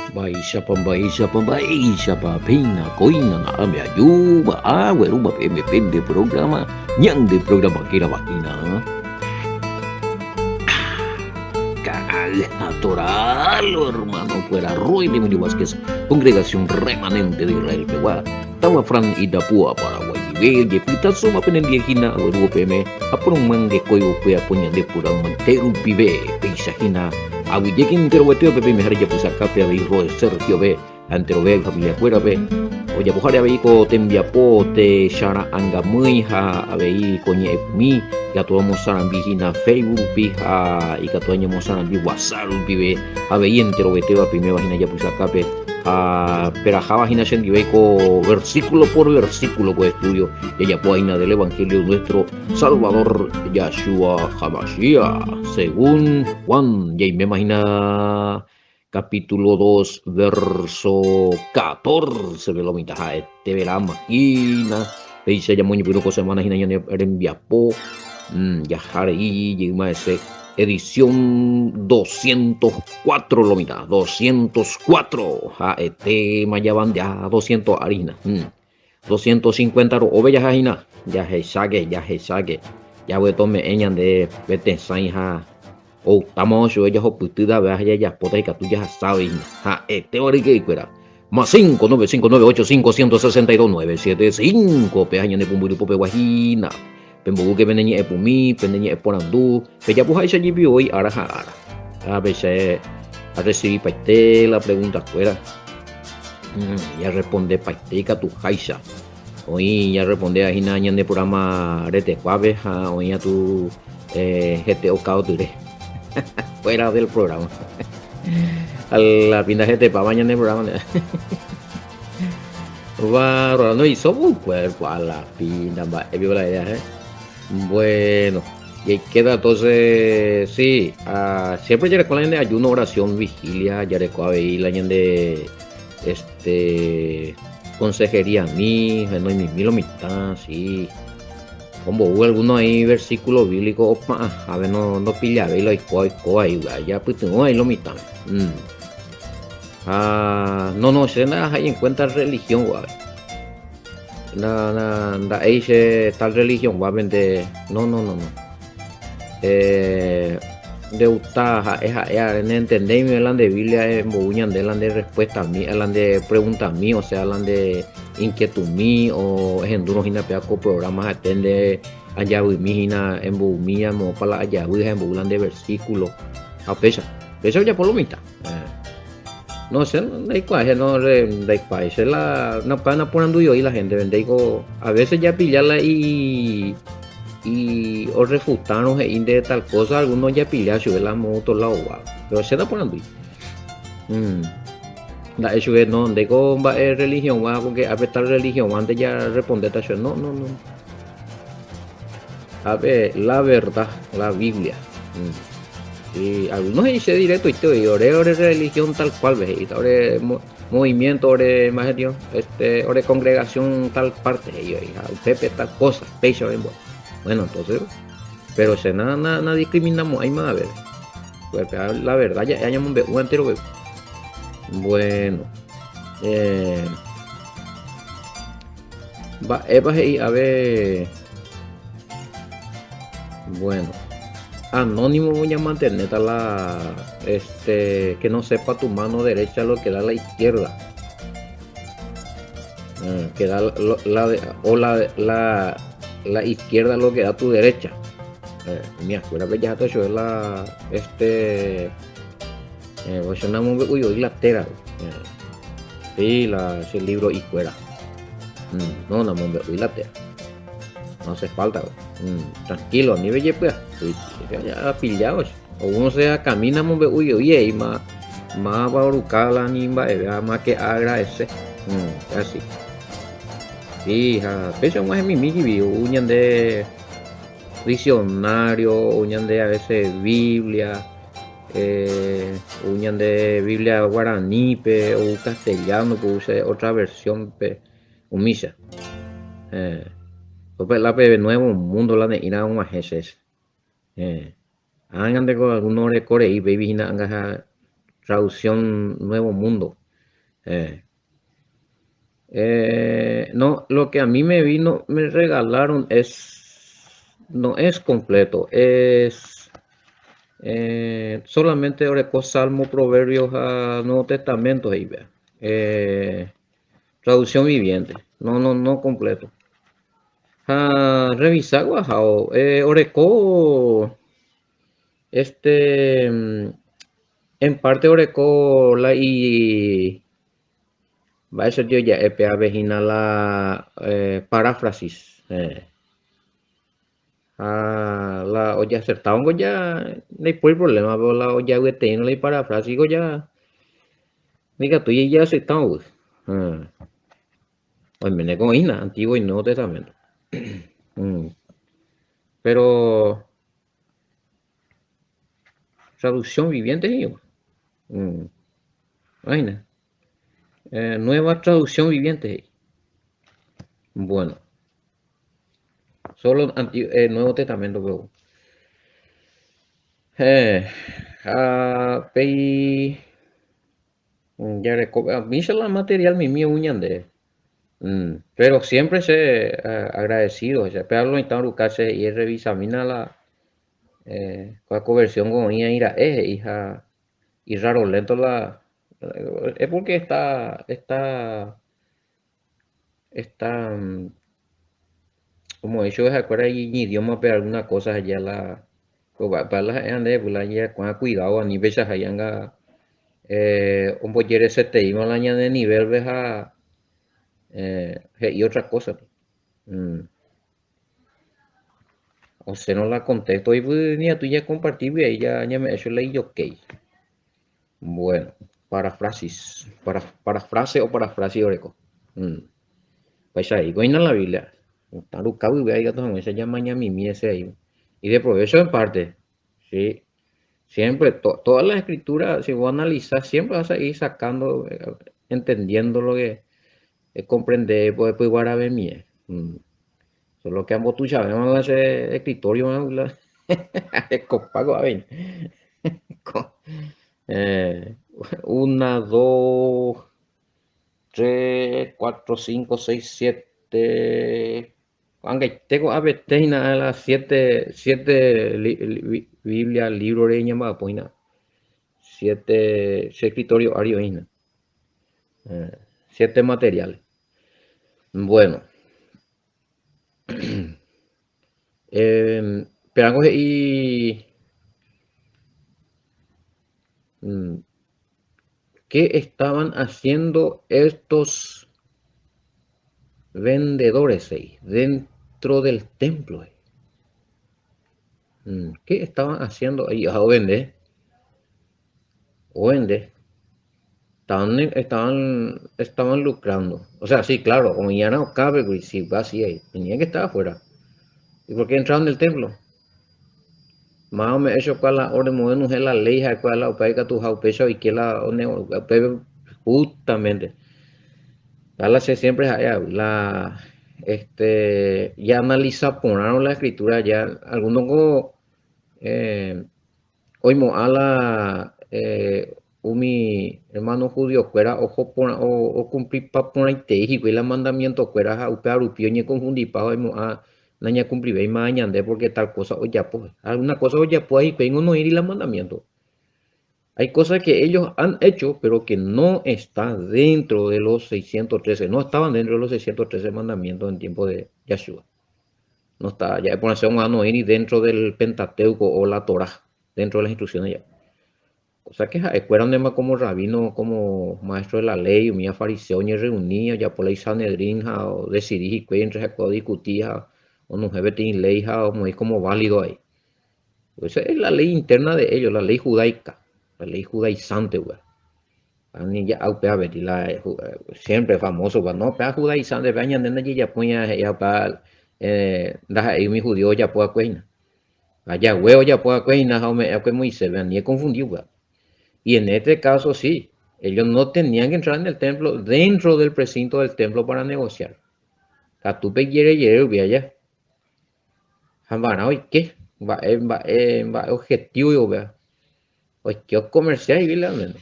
Mba'éichapa, mba'éichapa, mba'éichapa, péina kóina na'ãme ajúva, aguerúma peẽme pende programa, ñande programa kérava hína. Ka'ay ha toralo, hermano-kuéra, Roy Demetrio Vázquez, Congregación Remanente de Israel pegua, táva Fran Itapúa, Paraguay guive, ojepytasóma penendie hína aguerúvo peẽme aporomyangekói upe apo ñande puraymaite rupive, péicha hína Aguyjéke enterovetévape peimeháre japysakápe avei Roe Sergio-pe ha enterove ifamiliakuérape, ojapoháre avei ko tembiapo techara'ãngamýi ha avei ko ñe'ẽpymi ikatu amosarambi hína Facebook rupi ha ikatu añemosarambi WhatsApp rupive avei enterovetéva peiméva hína japysakápe ha peraháva hína chendive ko versículo por versículo ko estudio jajapóva hína del Evangelio nuestro Salvador Yahshua HaMashiach, según Juan, jaiméma hína capítulo 2, verso 14 pe lo mitã ha'ete veráma hína. Péicha jamoñepyrũ ko semana hína ñane rembiapo, jaha rei jeýma hese edición 204 lo mitã, 204 ha'etéma javandea 200 ári hína. 250 ro'ópe jaha hína, jahecháke, jahecháke, jaguetome'ẽ ñande pe tesãi ha outáma ochuve jahopytýta avei ha jajapóta ikatu jahasáve hína. Ha'etéva ryke'ykuéra. Más 5 9 5 9 8 5 162 9 7 5 pe ha ñane pumbyry popegua hína. Pemboyke pene ñe'ẽpumi, pene ñe'ẽporandu, pejapoháicha jepi voi ára ha ára. Ha péicha arresivipaite la preguntakuéra. Ñarrespondepaite ikatuháicha. Oĩ ñarrespondéva hína ñande programa retekuápe ha oĩ atu hete okaotyre. Fuera del programa. A la pinta hetepáva ñande programa. Bárbaro, no hizo un cuerpo a la pinta, mba'e piko la idea, eh? Bueno, y ahí queda entonces, sí, ah, siempre yareko la ñande ayuno, oración, vigilia, yareko avei la ñande, este, consejería mi, henói mimi lo mitã, sí. Ombou alguno ahí versículo bíblico opa'ãhápe no ndopillavéi la oikóva oikóva ahí, japytyvõ ahí lo mitãme. Ha no no che ndaha'éi en cuenta religión guápe. Na na nda'éi che tal religión guápente no no no no. Eh, ndeuta ha'e ha'e are ne entendéimi la nde Biblia embou ñande la nde respuesta mi, la nde pregunta mi, o sea la nde inquietud mi o ehendúrõ hína péva ko programa ha'ete nde ajavymi hína emboumi amoõpa la ajavy ha embou la nde versículo ha upéicha. Péicha ojapo lo mitã. No sé, ndaikuaái, che no re ndaikuaái, che la no pa naporandúi voi la gente, ndéiko a veces ya pilla la y y orrefutarõ he'i nde tal cosa, alguno ya pilla chupe la moto la ogua, pero che naporandúi. Nda'e chupe no, ndéiko mba'e religión gua, porque ápe tal religión guánte ya respondéta chupe, no, no, no. Ápe la verdad, la Biblia. Y algunos he'i che directoite voi, ore ore religión tal cual ve, he'íta ore movimiento, ore más Dios, este, ore congregación tal parte, he'i voi, ha upépe tal cosa, péicha ore mbo'e. Bueno, entonces, pero che na, na, na discriminamo'ãi maveve. Pues, la verdad ja'e añamombe'u enterove. Bueno, eh, mba'épa he'i ave Bueno, anónimo voy a mantener la este que no sepa tu mano derecha lo que da la izquierda. Mm, que da la, la, o la, la, la izquierda lo que da tu derecha. Eh, mira, fuera que ya te hecho la este eh, voy a la tera. Eh, sí, la ese libro y fuera. Mm, no, no, me la tera. No hace falta, mm, tranquilo, ni ve pues, ya pillado. O uno se camina mombe'u y más más va ni mba'eve, más que agradecer. Así. Sí, ja, péicha og̃uahẽ mimi jivi, ou ñande diccionario, ou ñande a veces Biblia, eh, ou ñande Biblia guaranípe, ou castellano-pe, ou che otra versión-pe. Umícha. Héẽ. Upe la pe Nuevo Mundo la ne'ĩra og̃uahẽ che. Héẽ. Ág̃a ndeko alguno oreko rei baby hína anga ha traducción Nuevo Mundo. Eh. Eh, no, lo que a mí me vino, me regalaron es, no es completo, es eh, solamente oreko Salmo, Proverbios ha Nuevo Testamento he'i péva. Eh, traducción viviente, no, no, no completo. Ha revisa guahao, eh, oreko este, en parte oreko la i Mba'éicha ja'e pe ave hína la paráfrasis. Ha la ojeasertávongo ja ndaipóri problema, péro la ojeagueteírõ la iparafrásiko ja ndaikatúi jajeasertávogui. Oiméneko oĩna Antiguo y Nuevo Testamento. Péro Traducción viviente he'íva. Oĩna. Eh, nueva traducción viviente he'i. Bueno. Solo Antiguo, eh, Nuevo Testamento pero. Eh, ha pei jareko mícha la material mimi ou ñande. Pero siempre che agradecido, che pe lo mitã oruka che he'i errevisamína la kua ko versión ko oĩ aĩ ra'e he'i ha irrarolento la es porque está está está como hecho ha'ekuéra iñidiómape alguna cosa he'i la pa la ha'e ñande la jaikuaa cuidado ani peichahái anga ombojereseteíma la ñane nivel-pe ha he'i otra cosa. Osẽrõ la contexto oipy niatúi ñakompartígui ahí ya ñame'ẽ chupe la ijokéi. Bueno, parafrasis, para, parafrase o parafrasis oreko. Upéicha oĩna la Biblia. Mitã ruka guive ikatu hag̃uáicha ñamañamimi hese ahí. Y de provecho en parte. Sí. Siempre, to, toda la escritura, si vos analizás, siempre vas a ir sacando, entendiendo lo que comprende pues pyguaravemie. Solo que ambotuichavéma la che escritorio la arekopa ko'ág̃a. Eh, una, dos, tres, cuatro, cinco, seis, siete. Ko'ag̃aite ko'ápete hína la siete, siete li, li, Biblia libro-re ñamba'apo hína. Siete che escritorio ári oĩ hína. Eh, siete materiales. Bueno. Eh, pérango he'i ¿Qué estaban haciendo estos vendedores he'i dentro del templo? He'i. ¿Qué estaban haciendo ahí? Ha ovende. Ovende. Estaban, estaban, estaban lucrando. O sea, sí, claro, oĩarã okápe kuri, sí, va así ahí. Tenía que estar afuera. ¿Y por qué entraron del templo? Más o menos cuál la orden movernos la ley, cuál la upéi katu ha upéicha oike la upépe justamente. La che siempre ha'e la este ya analiza porãrõ la escritura ya alguno ko eh, oimo'ã la eh, umi hermano judío-kuéra oho porã okumplipa porãitei hikuái la mandamiento-kuéra ha upéva rupi oñekonfundipa ha oimo'ã nañakumplivéima ñande porque tal cosa ojapo. Alguna cosa ojapóva hikuái noĩri la mandamiento. Hay cosas que ellos han hecho, pero que no están dentro de los 613, no estaban dentro de los 613 mandamientos en tiempo de Yahshua. No está, ya por eso no ni dentro del Pentateuco o la Torah, dentro de las instrucciones ya. O sea que ha'ekuéra como rabino, como maestro de la ley, umi fariseo oñerreunía ya por la Sanedrín ha decidí hikuái entre ha'ekuéra odiscutí ha onohẽ peteĩ ley ha omoĩ como válido ahí. Esa es la ley interna de ellos, la ley judaica, la ley judaizante, güey. Ani ya upéva la siempre famoso, no, upéva judaizante, upéva ñande ndajajapoiña he'i upéva ndaha'éi umi judío ojapo va'ekue hína. Yahweh ojapo va'ekue hína ha ome'ẽ va'ekue Moisés, ani econfundi upéva. Y en este caso sí, ellos no tenían que entrar en el templo, dentro del precinto del templo para negociar. Katu pe jere jere rupi allá. Ha mba'erã oike, mba'e mba'e mba'e objetivo upéva. Oike ocomerciar realmente.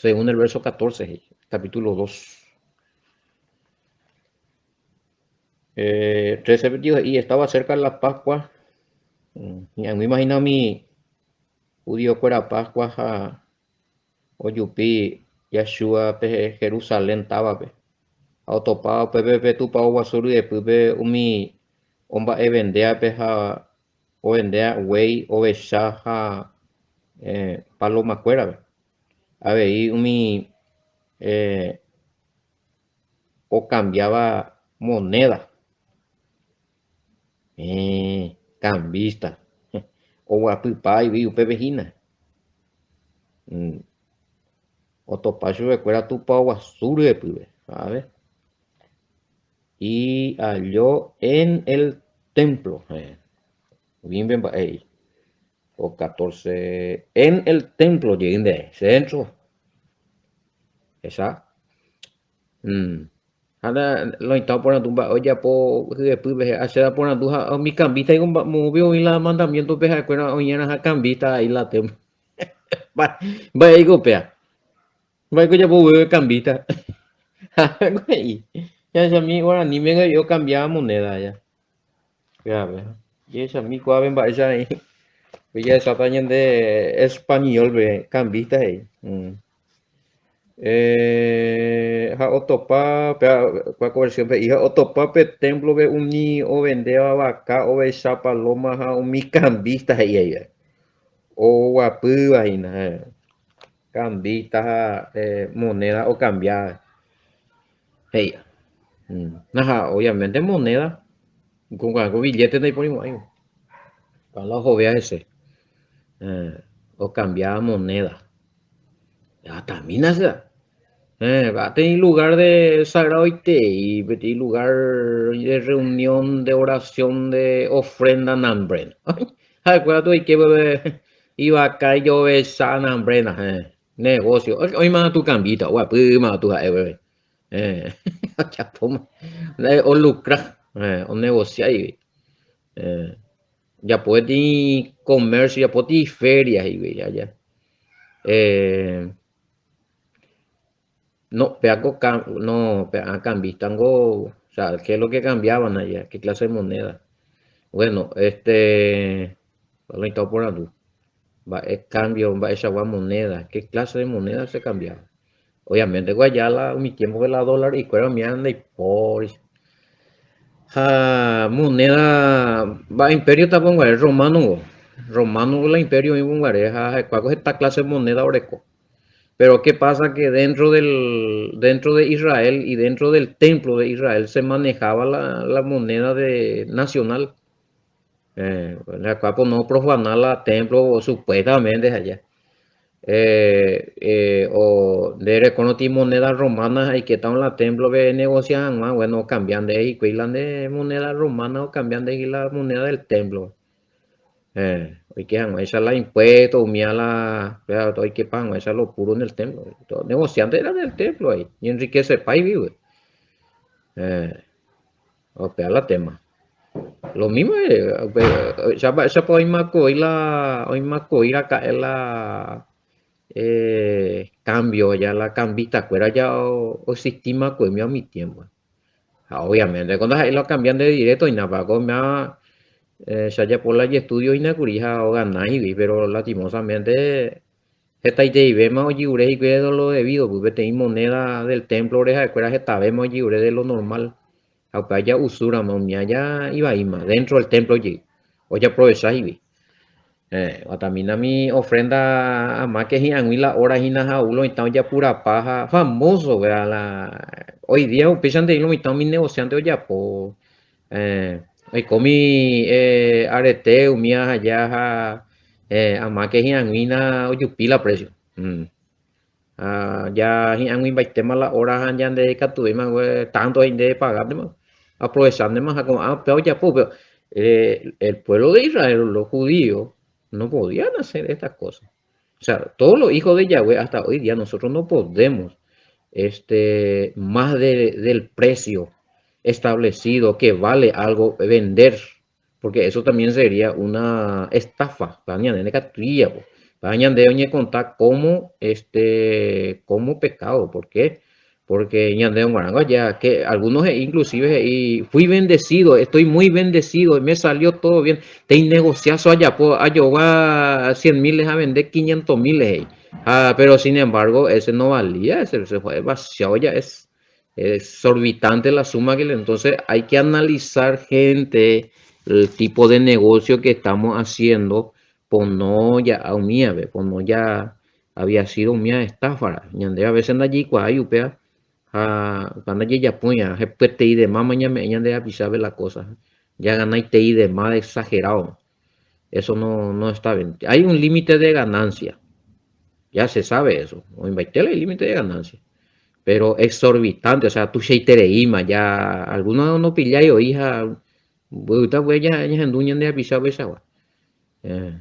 Según el verso 14, he'i, capítulo 2. Eh, 13 pe he'i, estaba cerca la Pascua. Hi'ag̃uíma hína umi judío-kuéra Pascua ha ojupi Yahshua pe Jerusalén távape. Ha otopa upépe pe tupao guasu ryepýpe umi omba'evendéape ha ovendéa guéi, ovecha ha palomakuérape. Avei umi okambiáva monéda, héẽ, kambísta, oguapypa ivy upépe hína. Otopa chupekuéra tupao guasu ryepýpe, ave. Y halló en el templo, héẽ. Umi mba'e he'i. O 14, en el templo jey nde, centro. Esa. Mm. Ha loĩta oporandu mba'e ojapo hyepýpe ha che aporandu ha umi cambista iko moõve oĩ la mandamiento pe ha'ekuéra oĩarã ha cambista ahí la tema. Mba'e iko upéva? Mba'éiko ojapo upépe cambista? Ha he'i, jahechami guaraníme he'i ocambiaba moneda ja. Pévape. Jahechami ko'ápe mba'éicha he'i. Jahecháta ñande español-pe cambista he'i. Mm. Eh, ha otopa, péva ko versión-pe he'i, ha otopa pe templo-pe umi ovendéva vaka, ovecha, paloma ha umi cambista he'i ahí. Oguapýva hína. Eh. Cambista ha eh, moneda ocambia he'i. Mm. Ha obviamente moneda, con algo billete ndaiporimo'ãi. La ohovea hese. Eh, ocambia moneda. Atamína sea. Eh, peteĩ lugar de sagradoitei, peteĩ lugar de reunión, de oración, de ofrenda nambrena. Ha'ekuéra toike peve ivaka, ijovecha nambrena, eh, negocio. Oĩma katu cambita, oguapýma katu ha'e peve. Eh, ojapóma. Olucra, eh, onegocia ivi. Eh, Ojapo peteĩ comercio, ojapo peteĩ feria he'ive aja. Eh, no, péa ko no, péa cambista ngo, o sea, ¿qué es lo que cambiaban allá? ¿Qué clase de moneda? Bueno, este, loĩta oporandu, mba'e cambio, mba'eichagua moneda, qué clase de moneda se cambiaba? Obviamente ko aja la umi tiempo-pe la dólar ikuéra umíva ndaipóri. Ha moneda mba'e imperio tapo guare romano ngo. Romano la imperio oĩ guare ha ha'ekuaa ko heta clase moneda oreko. Pero qué pasa que dentro del dentro de Israel y dentro del templo de Israel se manejaba la, la moneda de nacional. Eh, ha'ekuaa po no profana la templo supuestamente allá. Eh, eh, o nde rekorotĩ moneda romana ha eikéta la templo-pe enegosia hag̃ua, bueno, okambia nde hikuái la nde moneda romana okambia ndehegui la moneda del templo. Eh, oike hag̃uáicha la impuesto, umía la, péva oikepa hag̃uáicha lo puro en el templo. Negociante era del templo ahí, ñenriquecepáigui. Eh, Upéva la tema. Lo mismo mba'éichapa oĩmakoi la oĩmakoi raka'e la eh, cambio ya la cambista kuéra ya oexistíma kue umi tiempo. Ha obviamente ko ndaha'éi la ocambia nde directo oĩnapa ko umíva che ajapo la ijestudio hína kuri ha ogana hígui pero lastimosamente Hetaiteivéma ojyure hikuái de lo debido, py peteĩ moneda del templo-re ha'ekuéra hetavéma ojyure de lo normal, ha upéva ja'usúramo umi aja ivaíma dentro del templo jey, ojaprovecha hikuái. Eh, oatamína mi ofrenda amáke hi'ag̃ui la hora hína ha ou lo mitã ojapurapa ha famoso upéva la hoy día upéichante lo mitã umi negociante ojapo, Eh, oikómi eh, arete umi aja ha eh, amáke hi'ag̃uína ojupi la precio. Mm. Ha ja hi'ag̃uimbaitéma la hora ha ñande ikatuvéima ngue tanto he'i nde pagántema, aprovechántema ha ko'ã upéva ojapo upéva. Eh, el pueblo de Israel, los judíos, no podían hacer estas cosas. O sea, todos los hijos de Yahweh hasta hoy día nosotros no podemos este, más de, del precio establecido que vale algo vender, porque eso también sería una estafa. Pa ñande oñekonta como este como pecado, ¿por qué? Porque ñande g̃uarãngo ya que algunos he'i inclusive he'i fui bendecido, estoy muy bendecido, me salió todo bien, tei negociazo ajapo, ajogua 100 miles avende 500 miles he'i. Ha, pero sin embargo ese no valía, ese se fue demasiado ya es exorbitante la suma que le, entonces hay que analizar gente el tipo de negocio que estamos haciendo pono ja'a umíape, pono ja había sido umía estafa. Ñande a veces ndajaikuaái upéva ha upéva ndajejapóiva, hepyeterei demáma ñame'ẽ ñande rapichápe la cosa, jaganaitei dema de exagerado. Eso no, no está bien. Hay un límite de ganancia. Ya se sabe eso. Oĩmbaite la límite de ganancia. Pero exorbitante, o sea, tuichaitereíma, ya algunos no pillái oí ha mboyta pues ya ñahendu ñande rapicha upeichagua. Eh,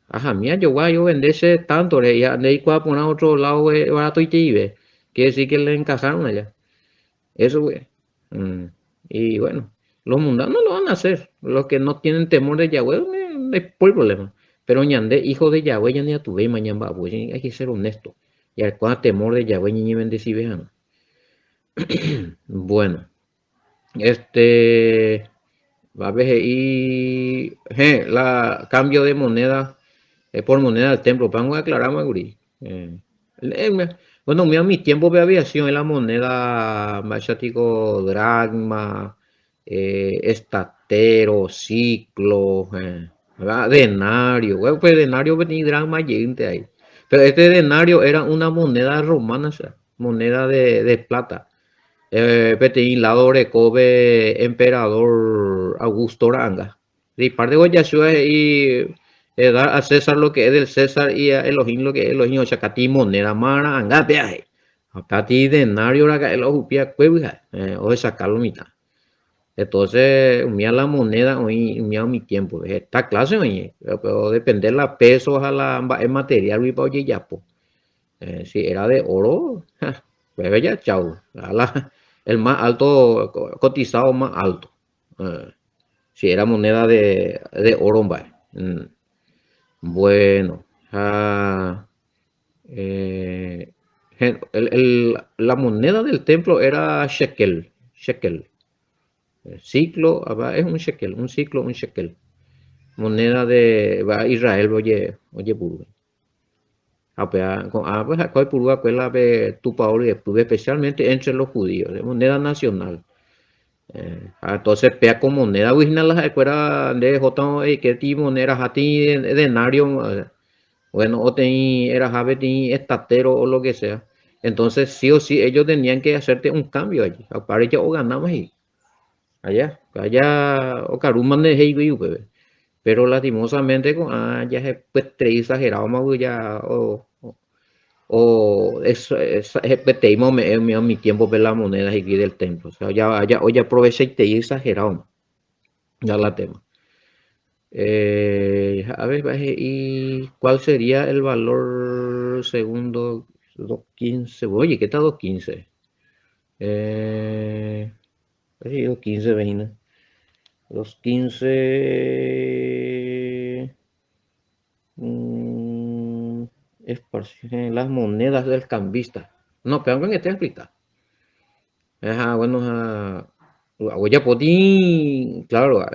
ahami ajogua ovende che tanto re, ha ndeikuaa porã otro lado baratoiteive. Quiere decir que le encajaron allá. Eso pues. Y bueno, los mundanos lo van a hacer. Los que no tienen temor de Yahweh, no hay problema. Pero ñande, hijo de Yahweh, ñaneatuvéima ñamba'apo. Hay que ser honesto. Y al temor de Yahweh ñañe bendecive. Bueno, este va a ver y la cambio de moneda por moneda del templo. Vamos a aclarar, Maguri. Bueno, mira, mi tiempo de aviación en la moneda, machatico, dracma, estatero, siclo, denario. Bueno, pues denario venía dracma ahí. Pero este denario era una moneda romana, o sea, moneda de plata. Peteĩ lado oreko pe emperador Augusto ra'anga. Par de ojasúa he'i dar a César lo que es del César y a Elohim lo que es Elohim, o sea, kati moneda ma ra'anga péa he'i. Ha kati denario raka'e la ohupi'akuégui ha'e, ohechaka lo mitã. Entonces, umía la moneda oĩ umía umi tiempo-pe. Heta clase oĩ, pero depende la peso ha la mba'e material-guipa ojejapo. Si era de oro, upépe ja chau. El más alto, cotizado más alto. Si era moneda de oro mba'e. Bueno, ha la moneda del templo era shekel, shekel. Siclo, es un shekel, un siclo, un shekel. Moneda de Israel oye, ojepuru. Ha upéva ko'ã pues ha'ekuéra oipuru va'ekue la pe tupao ryepýpe, especialmente entre los judíos, moneda nacional. Ha entonces péa ko moneda-gui hína la ha'ekuéra nde rehóta eike moneda eraha tei denario, bueno, o tei eraha peteĩ estatero o lo que sea. Entonces sí o sí ellos tenían que hacerte un cambio allí. Ha upévare ja oganáma he'i. Allá, allá okarúma ndehéigui upépe. Pero lastimosamente ko'ã jahepyeterei exagerado-magui ja o hepyeteíma ome'ẽ umi tiempo-pe la moneda he'i del templo. O sea, ya, ya ojaprovechaitei exagerado ya la tema. A ver, he'i ¿cuál sería el valor segundo 2.15? Oye, ¿qué está 2.15? 2.15, vehína. 2.15 las monedas del cambista. No, pero aunque esté explica. Ajá, bueno, ja, ojapóti, claro,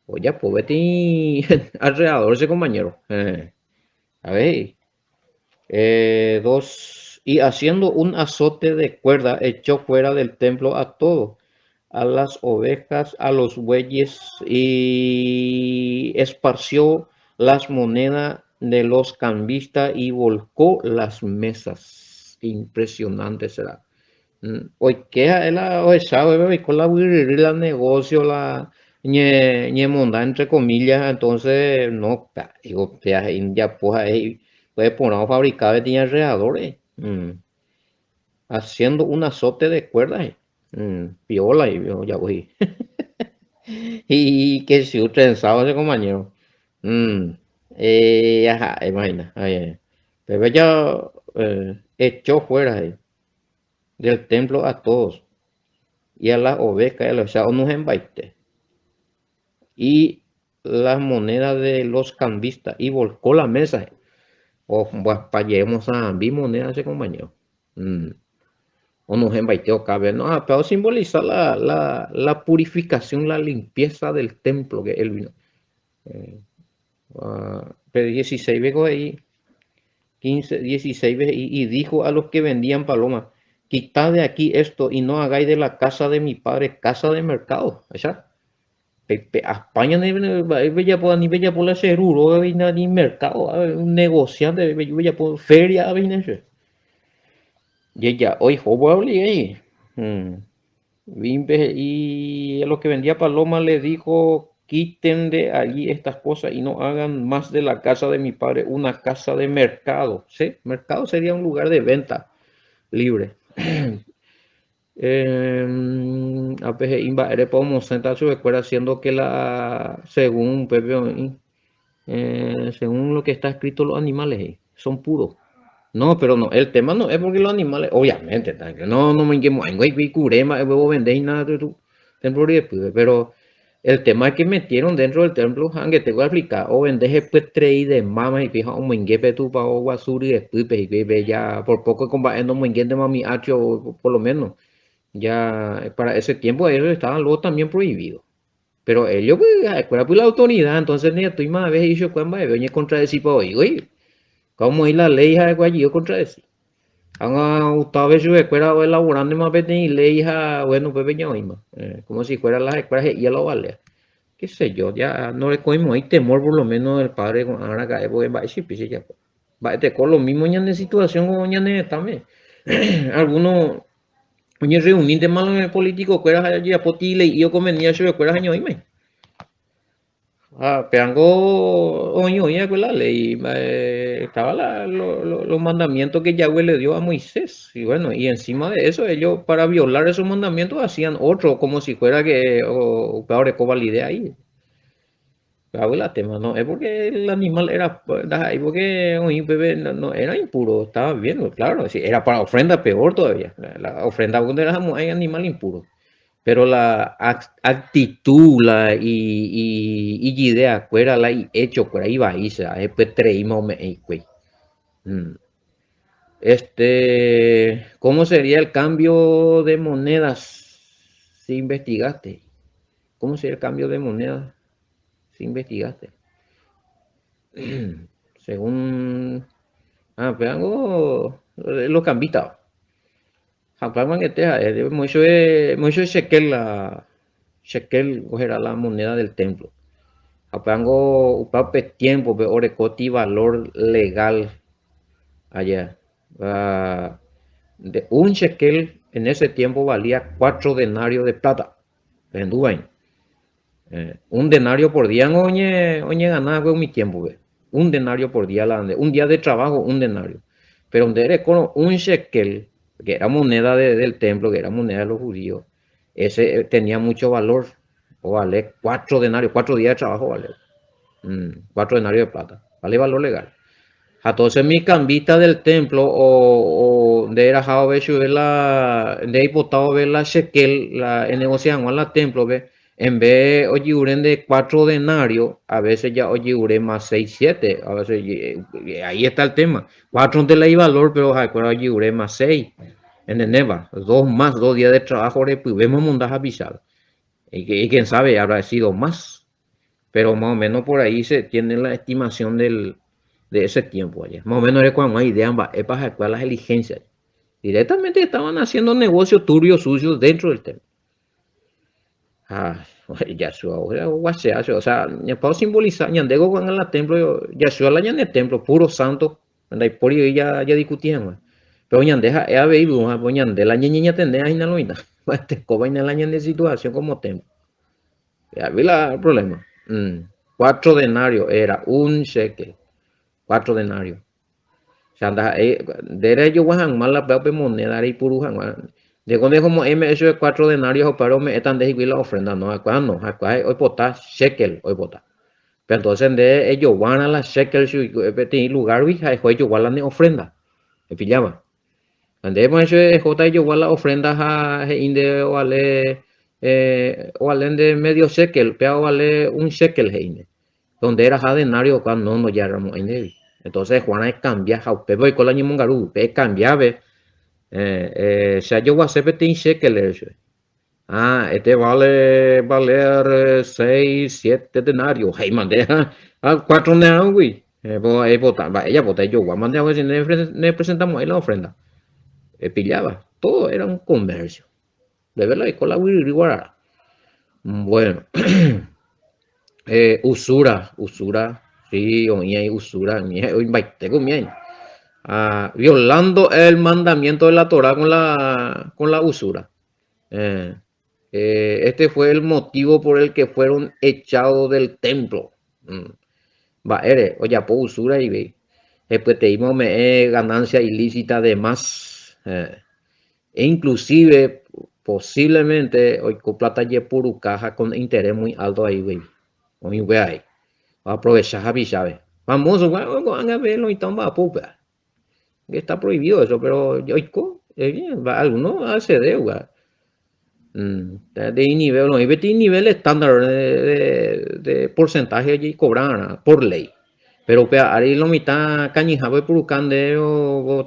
ojapo peteĩ alrededor ese compañero. A ver, dos, y haciendo un azote de cuerda, echó fuera del templo a todo, a las ovejas, a los bueyes, y esparció las monedas de los cambistas y volcó las mesas. Impresionante será. Oike ha'e la ohecha oiko la guyryry la negocio la ñemonda entre comillas, entonces no, digo, japo ha'e porã ofabrica peteĩ alrededor, haciendo un azote de cuerdas, piola y ya voy. Y que si trenzado ese compañero. Ajá, imagina. Ay, Pero ya echó fuera del templo a todos y a las ovejas, o sea, unos embaite. Y las monedas de los cambistas y volcó la mesa. Omboapajey omosãmbi moneda che compañero. Onohẽmbaite okápe. No, ha péva osimbolisa la, la, la purificación, la limpieza del templo que él vino. Pe 16-pe ko he'i, 15, 16-pe he'i, y dijo a los que vendían palomas, quitad de aquí esto y no hagáis de la casa de mi padre casa de mercado. Ahecha? Peipe'apa ñane mba'e pejapo ani pejapo la che ru róga hína ni mercado un negociante peju pejapo feria avei hína che. Jeja'o ihóvo he'i. Vimpe he'i a los que vendía paloma le dijo quiten de allí estas cosas y no hagan más de la casa de mi padre una casa de mercado. ¿Sí? Mercado sería un lugar de venta libre. Ápe he'i mba'érepa omosẽta chupekuéra siendo que la según upépe oĩ según lo que está escrito los animales he'i son puros. No, pero no, el tema no es porque los animales, obviamente, no, no moingemo'ãingo ikure mba'e ovende hína templo ryepýpe, pero el tema es que metieron dentro del templo ha angete oaplika, ovende hepyeterei de máma hikuái ha omoinge pe tupao guasu ryepýpe hikuái pe ya por poco ko mba'e nomoingéntema umi atrio por lo menos ya para ese tiempo ellos estaban luego también prohibido. Pero ellos pues ha'ekuéra pues la autoridad, entonces ndaikatúi mavave he'i chupekuéra mba'eve oñecontradecipa voi voi. Omoĩ la ley ha'ekuéra jey ocontradeci. Ág̃a gustave chupekuéra oelaborándema peteĩ léi ha bueno upépe ñaoĩma. Como si fuera la ha'ekuéra he'íva la ovalea. Qué sé yo, ya norekoimo'ãi temor por lo menos del padre ko'ã araka'e porque mba'e chipi che japo. Mba'eteko lo mismo ñane situación ko ñane retãme. Alguno oñerreuníntema los político-kuéra ha jajapo ti lei'i okonvenía chupekuéra ha ñaoĩma. Ha péango oĩ oĩ va'ekue la léi, estaba la, lo, lo, los mandamientos que Yahweh le dio a Moisés. Y bueno, y encima de eso, ellos para violar esos mandamientos hacían otro, como si fuera que o, upéva oreko validez ahí. Péva la tema, no es porque el animal era, ndaha'éi porque oĩ upépe no, no era impuro, estaba bien, claro, si era para ofrenda peor todavía. La, la ofrenda nderahamo'ãi animal impuro. Pero la actitud, la ijidea kuéra, la ihecho kuéra ivaícha, hepyetereíma ome'ẽ hikuái. Este, ¿cómo sería el cambio de monedas si investigaste? ¿Cómo sería el cambio de monedas si investigaste? Según, ah, pero algo, lo cambita. Ha upéva angete ha'e, omoĩchugui shekel la, shekel héra la moneda del templo. Ha upévango upéva pe tiémpope orekóti valor legal allá. De un shekel en ese tiempo valía cuatro denarios de plata. Pehendúvaina. Un denario por día ngo oñegana va'ekue umi tiémpope. Un denario por día la un día de trabajo un denario. Pero nde erekórõ un shekel, que era moneda de, del templo, que era moneda de los judíos, ese tenía mucho valor. O vale cuatro denarios, cuatro días de trabajo vale. Cuatro denarios de plata. Vale valor legal. Ha entonces mi cambista del templo o, o nde erahave chupe la nde eipotave la shekel la enegocia hag̃ua la templo-pe en vez ojyure nde cuatro denario a veces ya ojyure más seis siete a veces ahí está el tema cuatro-nte la ivalor pero ha'ekuéra ojyure más seis entendéva dos más dos días de trabajo repyvéma omonda hapichápe y quién sabe habrá sido más Pero más o menos por ahí se tiene la estimación del, de ese tiempo allá. Más o menos era con una idea mba'épa ha'ekuéra las diligencias. Directamente estaban haciendo negocios turbios, sucios dentro del templo. Ha, Yahshua, guasea, o sea, ñapao simboliza, ñande ko'ág̃a la templo, Yahshua la ñane templo, puro santo, ndaipóri ya, ya discuti hag̃ua. Pero ñande ha'e avei, ñande la ñeñeñatende hína lo mitã. Mba'etekóva hína la ñane situación como templo. Avei la problema. Cuatro denario era un shekel. Cuatro denario. O sea, ndaha'éi nde rejogua hag̃ua la péva pe moneda reipuru hag̃ua. Ndéko ndehomo'ãi eme'ẽ chupe cuatro denario ha upévare ome'ẽta nde hikuái la ofrenda. No, ha'ekuéra no. Ha'ekuéra oipota shekel oipota. Pero entonces nde ejoguárã la shekel chugui peteĩ lugar-gui ha eho ejogua la ne ofrenda. Epilláva. Ha ndépa che ehóta ejogua la ofrenda ha he'i nde ovale ovale nde medio shekel, péva ovale un shekel he'i nde. Péro nde eraha denario okua no ndojarramo'ãi ndéve. Entonces Juana ekambia ha upépe oiko la ñemongaru, upe ekambiave eh, eh, che ajoguase peteĩ shekel chupe. Ah, este vale valer 6, 7 denarios. He'i mante, ha 4 denarios-gui. Eipota, mba'e ejapóta ejogua mante hague si nepresentamo'ãi la ofrenda. Epilláva, todo era un comercio. Ndéve la oiko la guyryry guarara. Bueno, eh, usura, usura, sí, oĩ ahí usura, oĩmbaite umi ahí. Ah, violando el mandamiento de la Torah con la usura. Eh, eh, este fue el motivo por el que fueron echados del templo. Mm. Mba'ére, ojapo usura ivéi. Hepyeteíma ome'ẽ ganancia ilícita de más. Eh. E inclusive, posiblemente oiko plata jepuruka ha con interés muy alto ahí guei. Oĩ upéva ahí. Oaprovecha hapichápe. Famoso, bueno, ko'ág̃a pe lo mitã omba'apo upéva. Está prohibido eso, pero oiko, alguno accede upéva. De nivel, oĩ peteĩ nivel estándar de, de porcentaje ojeikobrarã por ley. Pero upéva ári lo mitã kañyhápe oipuruka nde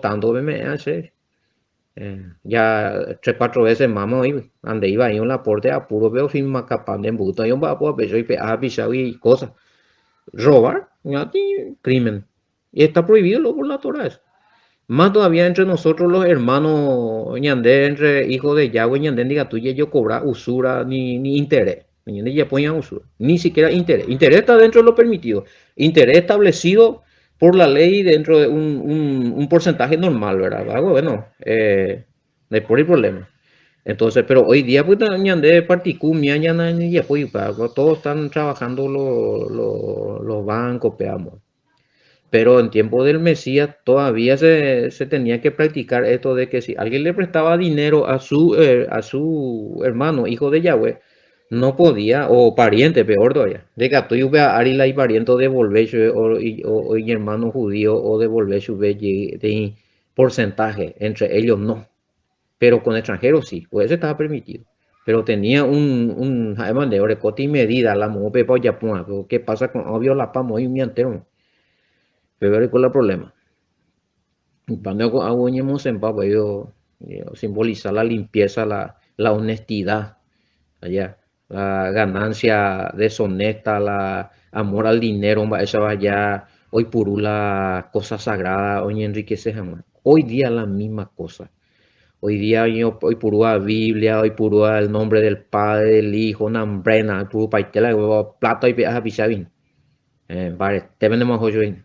tanto ome'ẽ che. Ya tres cuatro veces mama oĩ ande iba ahí un aporte apuro pe ofirma capaz nde mbuta oĩ omba'apo apecho oipe'a hapichágui cosa. Robar, crimen. Y está prohibido luego por la Torah eso. Más todavía entre nosotros los hermanos ñande entre hijos de Yahweh ñande ndikatúi jejokobra usura ni, ni interés. Ñande japoña usura. Ni siquiera interés. Interés está dentro de lo permitido. Interés establecido por la ley dentro de un, un, un porcentaje normal, ¿verdad? Algo bueno, no hay por el problema. Entonces, pero hoy día pues ñande particú mía ñana todos están trabajando los bancos, peamos. Pero en tiempo del Mesías todavía se, se tenía que practicar esto de que si alguien le prestaba dinero a su hermano, hijo de Yahweh, no podía, o pariente, peor todavía, de que tú ari la y pariente devolver o, o, o hermano judío o devolver su de porcentaje, entre ellos no. Pero con extranjeros sí, pues eso estaba permitido. Pero tenía un además de orecoti medida la mope pa yapua, ¿qué pasa con obvio la pamo y un entero? Pero cuál es el problema. Cuando hago pues yo simbolizar la limpieza, la honestidad, allá, la ganancia deshonesta, la amor al dinero, esa vaya, hoy por la cosa sagrada, hoy enriquece jamás. Hoy día la misma cosa. Hoy día hoy purúa Biblia, hoy purúa el nombre del Padre, del Hijo, nambrena, puru paitela, plata y peaja pisabin. Vale, te vendemos hoy.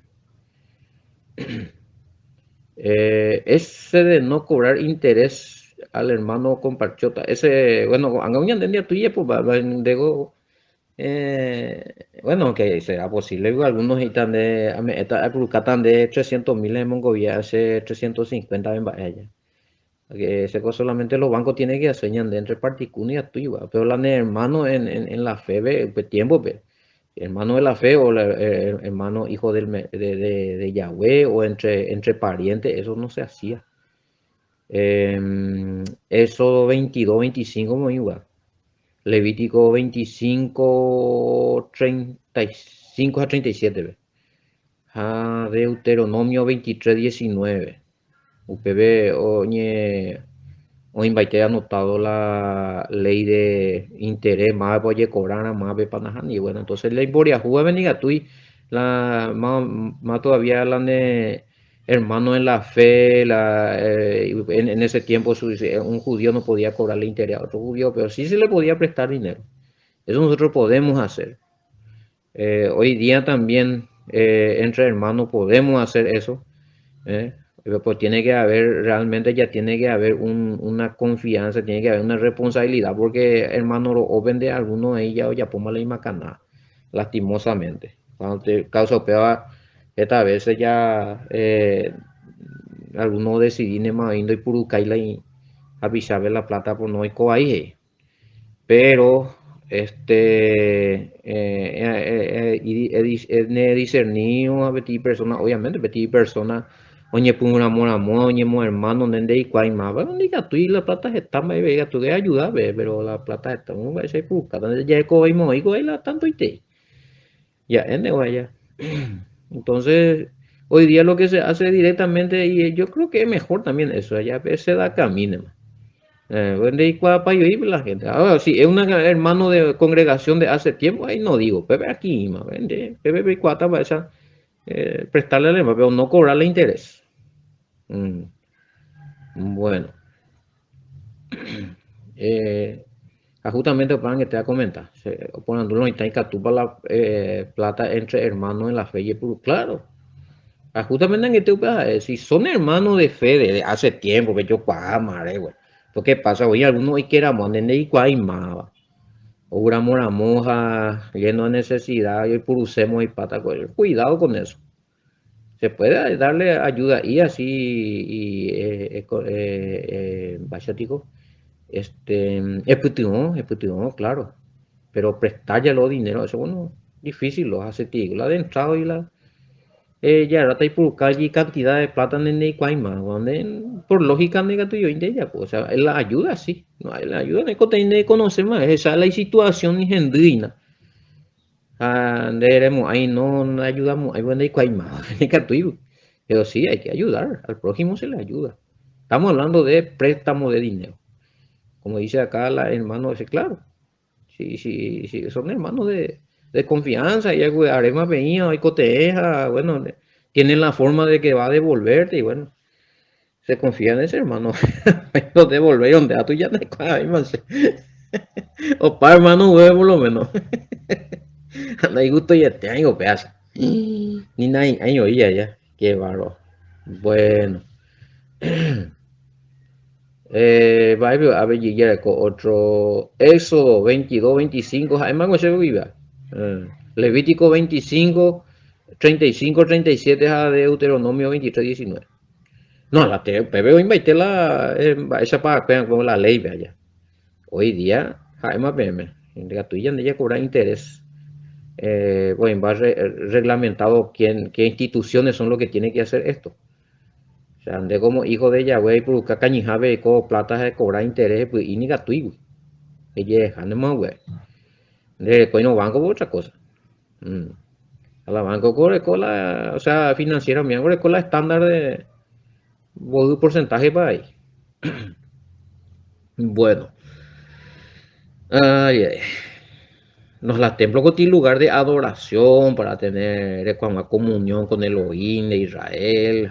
Ese de no cobrar interés al hermano comparchota, ese, bueno, anga tuya, pues, digo, bueno, que será posible, algunos están de, esta de 300 mil en Mongovia, hace 350 en Bahía. Que ese solamente los bancos tienen que hacer de entre particular y tuya, pero la de hermano en la fe, ve, tiempo, ve, hermano de la fe o la, hermano hijo del, de Yahweh o entre parientes, eso no se hacía. Éxodo 22, 25, muy igual. Levítico 25, 35 a 37. Ve. Ah, Deuteronomio 23, 19. UPB oñe oimbaite anotado la ley de interés más oye cobrar más panajani. Bueno, entonces la imboriajú venga tú la más, más todavía la de hermano en la fe, la, en ese tiempo un judío no podía cobrarle interés a otro judío, pero sí se le podía prestar dinero. Eso nosotros podemos hacer. Hoy día también entre hermanos podemos hacer eso. Pues tiene que haber, realmente ya tiene que haber una confianza, tiene que haber una responsabilidad, porque hermano lo vende alguno de ellos ya ponga la misma cana, lastimosamente. Cuando te causa peor, esta vez ya algunos decidí más indo y purucaila y avisarle la plata por no hay ahí. Pero este he discernido a petit persona, obviamente petit persona, oye pongo un amor amor, oye mo hermano, nende y cuay más, bueno, diga tú y la plata está más vega, tú que ayuda, ve, pero la plata está muy va a ser puca, donde ya co y mo y la tanto y te. Ya, ende vaya. Entonces, Hoy día lo que se hace directamente, y yo creo que es mejor también eso, ya se da camino. Eh, la gente. Ahora, si es un hermano de congregación de hace tiempo, ahí no digo, pepe aquí, vende, pepe cuata para esa, eh, prestarle al hermano, pero no cobrarle interés. Mm. Bueno. Eh, justamente para que te voy a comentar, no está para la eh, plata entre hermanos en la fe y claro. Justamente en que te si son hermanos de fe de hace tiempo, que yo madre, güey. ¿Qué pasa? Hoy algunos hoy queramos andar y cuá O moja lleno de necesidad y hoy purucemos y pata. Cuidado con eso. Se puede darle ayuda y así y eh, eh, eh, este, es claro. Pero prestarle los dinero, eso bueno, difícil, lo hace la de entrada y la eh, ya y cantidad de plata en el donde por lógica negativa yo pues, o sea, la ayuda sí, no la ayuda no conoce más, esa es la situación ni gendrina. Ahí no ayudamos, ahí bueno, pero sí hay que ayudar, al prójimo se le ayuda. Estamos hablando de préstamo de dinero. Como dice acá la hermano, dice, claro, sí, sí, sí, son hermanos de, de confianza, y arema venía, hay coteja, bueno, tienen la forma de que va a devolverte y bueno, se confía en ese hermano. No devolver, donde a tú ya te O pa hermano, huevo por lo menos. Anda y gusto ya te hago pedazo. Ni nadie, ay, oía ya. Qué barro. Bueno. Eh, a ver, ya otro Éxodo 22, 25, además, se viva. Eh, Levítico 25, 35, 37 ha Deuteronomio 23, 19. No, la PB hoy la esa para con la ley vaya. Hoy día, además PM, ya ya cobrar interés. Eh, bueno, va reglamentado quién, qué instituciones son los que tienen que hacer esto. O sea, ande como hijo de Yahweh y por buscar cañijabe con plata de cobrar interés, pues, y ni gatuí, Ella es más, güey. De coño banco por otra cosa. Mm. A la banco corre la, o sea, financiera mía, corre la estándar de porcentaje para ahí. Bueno. Ay, ay. Nos la templo con lugar de adoración para tener una comunión con Elohim de Israel,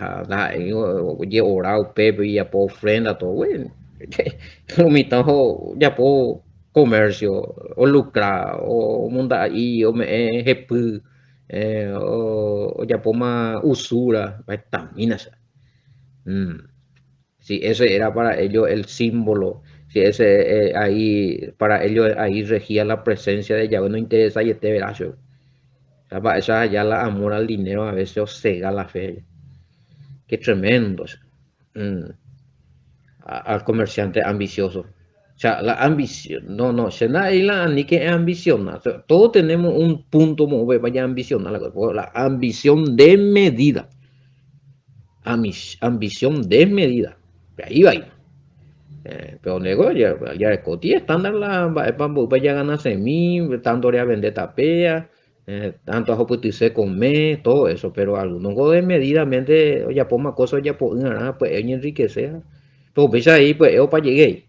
orar pepe y ya ofrenda todo bueno. Lo mitad ya puedo comercio o lucrar o munda ahí o me jepu eh, o ya más usura, también mm. Si ese era para ellos el símbolo, si ese eh, ahí, para ellos ahí regía la presencia de Yahweh, no interesa y este verazo. Esa ya la amor al dinero a veces os cega la fe. Qué tremendo. Mm. Al comerciante ambicioso. O sea, la ambición, no, no, se la ni que ambición. Todos tenemos un punto como vaya a ambicionar la, la ambición desmedida. Ambición desmedida. Ahí va. Eh, pero nego ya ya coti estándar la vaya a ganar semi, tanto a vender tapea, eh, tanto a se comer, todo eso, pero algunos desmedidamente, ya poma cosas ya po pues enriquecer. Pero ves ahí, pues yo para llegué.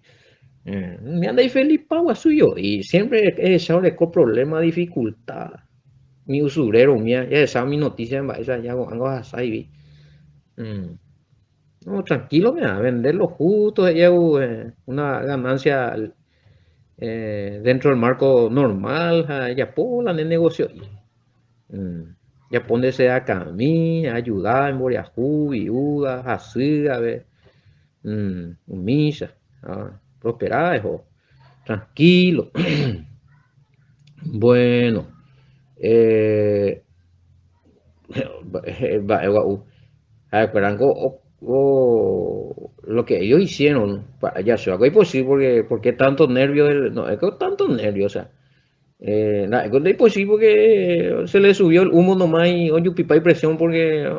Eh, me anda ahí feliz pago suyo y siempre he echado con problema, dificultad. Mi usurero, mía, ya esa mi noticia en esa ya hago así. Mm. No, tranquilo, mira, vender lo justo, ya eh, una ganancia eh, dentro del marco normal, ya la negocio. Mm. Ya póndese a mí, ayudar en Boriajú, viuda, así, a ver, mm, misa, ah, prosperar, hijo, tranquilo. Bueno, eh, lo que ellos hicieron, ya se va imposible porque, porque tanto nervio, no, es que tanto nervio, o sea, eh, es imposible porque se le subió el humo nomás y oye, pipa y presión porque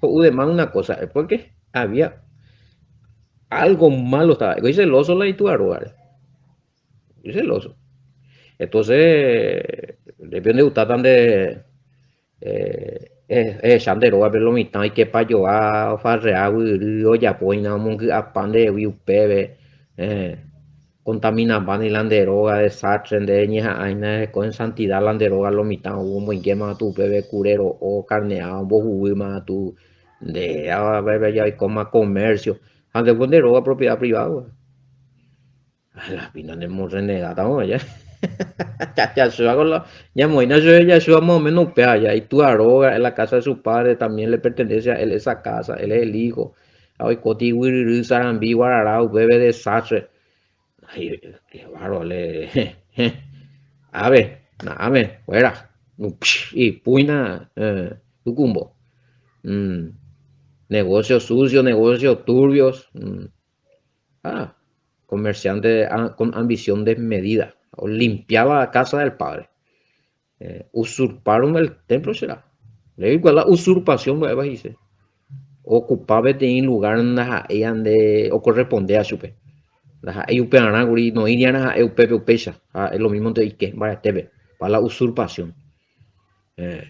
o demás una cosa, es porque había algo malo estaba, y celoso la y tu y celoso. Entonces, depende de usted tan de eh, Ehecha nde rógape lo mitã oikepa joa, ofarrea guyry, ojapo hína omongy'apa ndehegui upéve, contaminamba la nde róga, desastre nde ñeha'ã hína heko en santidad la nde róga lo mitã ou omoingéma katu upéve kure ro'o, carne'a ombohuguýma katu, nde ja oikóma comercio, ha ndéko nde róga propiedad privada. La pina nemorrenegáta aja. Yashua con la ñamoĩna chupe Yashua más o menos upéva ya itúa róga, es la casa de su padre, también le pertenece a él esa casa, él es el hijo. Ha oikóta iguyryry sarambi guarara upépe desastre. Ay, qué bárbaro le. Ave, na'áme, fuera. Ipúina tukumbo. Negocios sucios, negocios turbios. Ah, comerciante con ambición desmedida. Limpiaba la casa del padre. Eh, usurparon el templo, será. Le digo, la usurpación, dice. Ocupaba peteĩ lugar ndaha'éi ande ocorrespondea chupe. Ndaha'éi upearã kuri noĩriarã ha'e upépe upéicha. Ha es lo mismo oike mbaretépe. Pa la usurpación. Eh,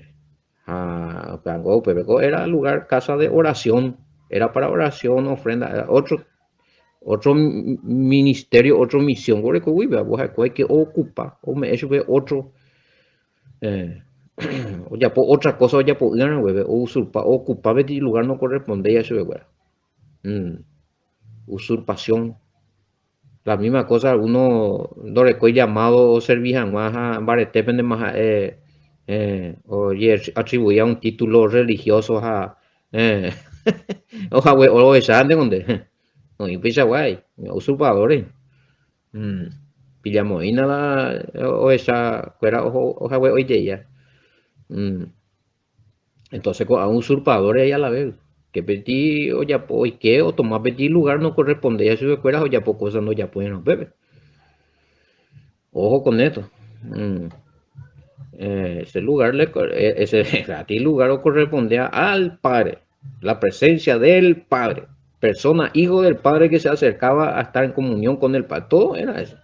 Ha upévango upépe era lugar casa de oración, era para oración, ofrenda, era otro, otro ministerio, otro misión orekógui upéva, ha'ekuéra oike ookupa, ome'ẽ chupe otro, eh, ojapo otra cosa ojapo'ỹrõ gueve, ousurpa, ookupa peteĩ lugar nokorrespondéiva chupekuéra. Mm, usurpación. La misma cosa alguno ndorekói llamado oservi hag̃ua ha mbaretépentema ha'e eh, ojeatribuía un título religioso ha eh, ohague ohecha nde oĩ upeichagua usurpadores. Mm. Pillamoína la ohecha kuéra ohague ojeia. Mm. Entonces ko'ã usurpadores ahí a la vez, que peti ojapo oike otoma peti lugar no correspondía chupekuéra ha ojapo cosa ndojapóirõ upépe. Ojo con esto. Mm. Eh, ese lugar le, eh, ese a lugar correspondía al Padre, la presencia del Padre, persona, hijo del Padre que se acercaba a estar en comunión con el Padre. Todo era eso.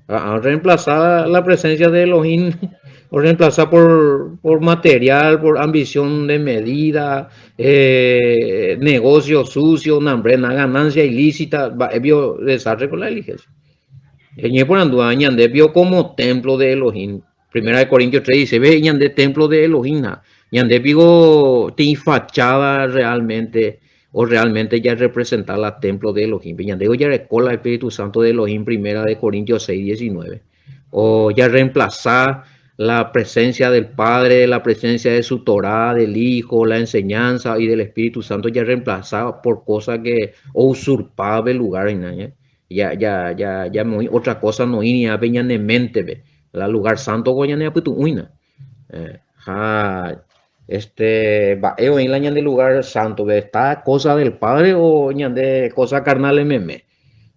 A reemplazar la presencia de Elohim, o reemplazar por, por material, por ambición de medida, eh, negocio sucio, una ganancia ilícita, va, vio desastre con la diligencia. Ñande como templo de Elohim. Primera de Corintios 3 dice, ve ñande templo de Elohim. Ñande pigo ti fachada realmente o realmente ya representa la templo de Elohim. Ñande ya recola el Espíritu Santo de Elohim, Primera de Corintios 6, 19. O ya reemplaza la presencia del Padre, la presencia de su Torah, del Hijo, la enseñanza y del Espíritu Santo ya reemplazada por cosas que o usurpaba el lugar. Ya, ya, ya, ya muy, otra cosa no iría peña mente, ve. La lugar santo goña apytu'ũina. Eh, ha este mba'e oĩ la ñande lugar santo ve está cosa del padre o ñande cosa carnal meme.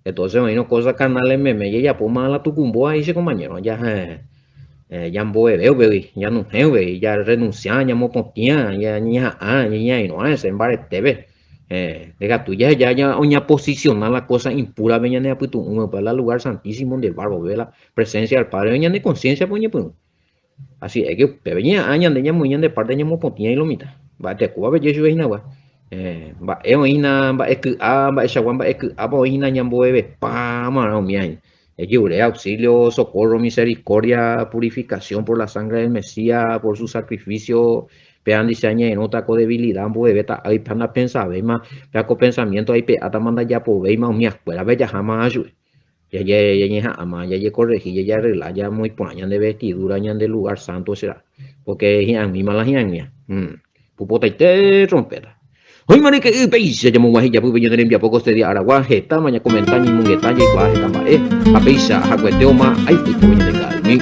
Entonces oĩrõ cosa carnal meme jajapóma la tukumbo ahí che compañero ya eh, eh, jamboeve upégui ñanohẽ upégui ya renuncia ñamopotĩa ya ñeha'ã ñañairõ hese mbaretépe. Eh, ndekatu jaheja ya oñaposiciona la cosa impura pe ñane apytu'ũme upe la lugar santísimo nde barbo ve la presencia del Padre ñane conciencia pe oñepyrũ. Así es que upépe ñeha'ã ñande ñamoĩ ñande parte ñamopotĩa y lo mitã. Mba'etekóva peje chupe hína gua. Eh, mba'e oĩna mba'e ky'a, mba'eichagua mba'e ky'ápa oĩna ñamboevepa marã umíva hína. Ejure auxilio, socorro, misericordia, purificación por la sangre del Mesías, por su sacrificio. Péva ndiche añairõta ko debilidad ambuevéta áipe ha ndapensavéima, péva ko pensamiento aipe'átama ndajapovéima umi escuela-pe jaháma chupe. Ñañeha'ãma jajekorrehi, jajarregla, jamoĩ porã ñande vestidura, ñande lugar santo será. Porque hi'ag̃uíma la hi'ag̃uia. Hmm. Pupotaite trompeta. Oĩma ryke'y péicha jamoguahẽ ijapýpe ñane rembiapo kostedia aragua, hetáma ñakomenta, ñaimongeta, jaikuaa heta mba'e, ha péicha ahakuetéoma aipytyvõ ñande ka'aymi.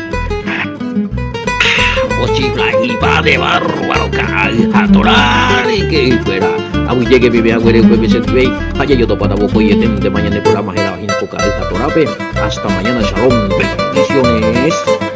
Ochifla'ipa de bárbaro ka'ay ha torá ryke'ykuéra. Aguyjéke peve haguére upépe che ndivéi ha jajotopáta vokoieténtema ñane programa hérava hína ko ka'ay ha torápe. Hasta mañana, shalom, bendiciones.